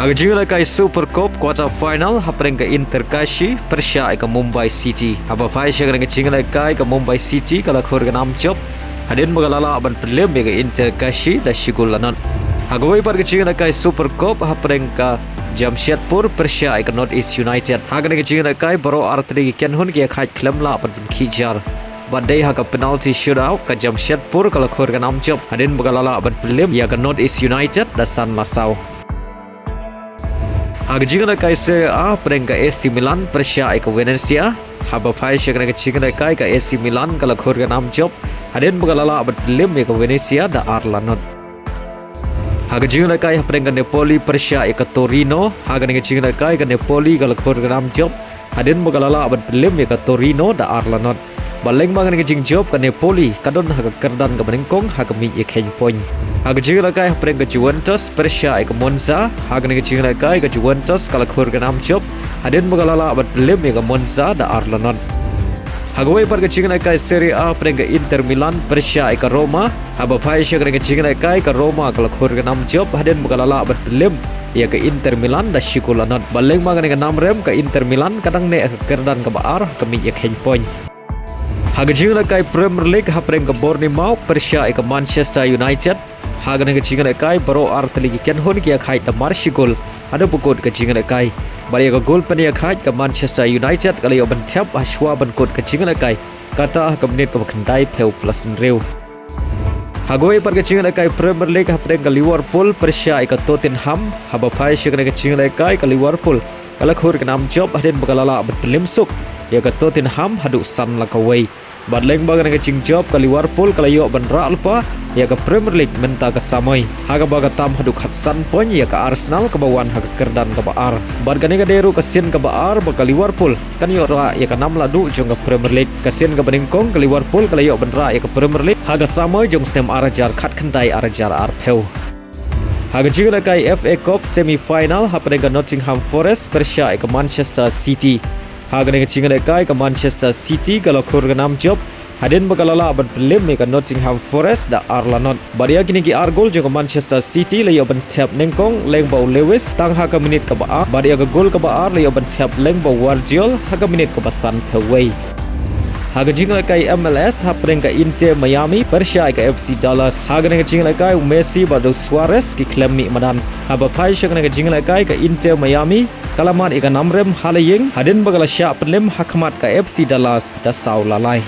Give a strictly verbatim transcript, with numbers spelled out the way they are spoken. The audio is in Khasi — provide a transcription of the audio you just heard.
Ha ka jingïalehkai Super Cup quarter final hapdeng ka Inter Kashi pyrshah ïa ka Mumbai City. Haba phai sha kane ka jingïalehkai ka Mumbai City ka la khur ka nam jop hadien ba ka la lah ban pynlem ïa ka Inter Kashi da shi gol la nod. Ha kawei pat ka jingïalehkai Super Cup hapdeng ka Jamshedpur pyrshah ïa ka North East United. Ha kane ka jingïalehkai baroh artylli ki kynhun ki ïakhaid khlem lah ban pynkhih jar. Bad dei ha ka penalty shootout ka Jamshedpur ka la khur ka nam jop hadien ba ka la lah ban pynlem ïa ka North East United da san la saw. Ha ka jingïalehkai Serie A hapdeng ka A C Milan pyrshah ïa ka Venezia. Haba phai sha kane ka jingïalehkai ka A C Milan ka la khur ka nam jop hadien ba ka la lah ban pynlem ïa ka Venezia da ar la nod. Ha ka jingïalehkai hapdeng ka Napoli pyrshah ïa ka Torino. Ha kane ka jingïalehkai ka Napoli ka la khur ka nam jop hadien ba ka la lah ban pynlem ïa ka Torino da ar la nod. Bad lyngba kane ka jingjop ka Napoli ka don ha ka kyrdan kaba nyngkong ha ka miej ïakheiñ point. Ha ka jingïalehkai hapdeng ka Juventus pyrshah ïa ka Monza. Ha kane ka jingïalehkai ka Juventus ka la khur ka nam jop hadien ba ka la lah ban pynlem ïa ka Monza da ar la nod. Ha kawei pat ka jingïalehkai Serie A hapdeng ka Inter Milan pyrshah ïa ka Roma. Haba phai sha kane ka jingïalehkai ka Roma ka la khur ka nam jop hadien ba ka la lah ban pynlem ïa ka Inter Milan da shi gol la nod. Bad lyngba kane ka nam rem ka Inter Milan ka dang neh ha ka kyrdan kaba ar ha ka miej ïakheiñ point. Ha ka jingïalehkai Premier League hapdeng ka Bournemouth pyrshah ïa ka Manchester United. Ha kane ka jingïalehkai baroh artylli ki kynhun ki ïakhaid da mar shi gol haduh ba kut ka jingïalehkai. Bad ïa ka gol pynïakhaid ka Manchester United ka la ïoh ban thep ha shuwa ban kut ka jingïalehkai, kata ha ka minit kaba khyndai phew plus hynriew. Ha kawei pat ka jingïalehkai Premier League hapdeng ka Liverpool pyrshah ïa ka Tottenham. Haba phai sha kane ka jingïalehkai ka Liverpool ka la khur ka nam jop hadien ba ka la lah ban pynlem suk ïa ka Tottenham haduh san la kawei. Bad lyngba kane ka jingjop ka Liverpool ka la ïoh ban rah lypa ïa ka Premier League mynta ka samoi, ha kaba ka tam haduh khatsan point ïa ka Arsenal kaba wan ha ka kyrdan kaba ar. Bad kane ka dei ruh ka sien kaba ar ba ka Liverpool kan ïoh rah ïa ka nam lahduh jong ka Premier League. Ka sien kaba nyngkong ka Liverpool ka la ïoh ban rah ïa ka Premier League ha ka samoi jong snem ar hajar khatkhyndai ar hajar arphew. Ha ka jingïalehkai F A Cup semi final hapdeng ka Nottingham Forest pyrshah ïa ka Manchester City. Ha kane ka jingïalehkai ka Manchester City ka la khur ka nam jop hadien ba ka la lah ban pynlem ïa ka Nottingham Forest da ar la nod. Bad ïa kine ki ar gol jong ka Manchester City la ïoh ban thep nyngkong lyngba u Lewis tang ha ka minit kaba ar, bad ïa ka gol kaba ar la ïoh ban thep lyngba u Gvardiol ha ka minit kaba sanphew wei. Ha ka jingïalehkai M L S hapdeng ka Inter Miami pyrshah ïa ka F C Dallas. Ha kane ka jingïalehkai u Messi bad u Suarez ki khlem mih madan. Haba phai sha kane ka jingïalehkai ka Inter Miami ka la mad ïa ka nam rem ha la ïing hadien ba ka la shah pynlem ha khmat ka F C Dallas da saw la lai.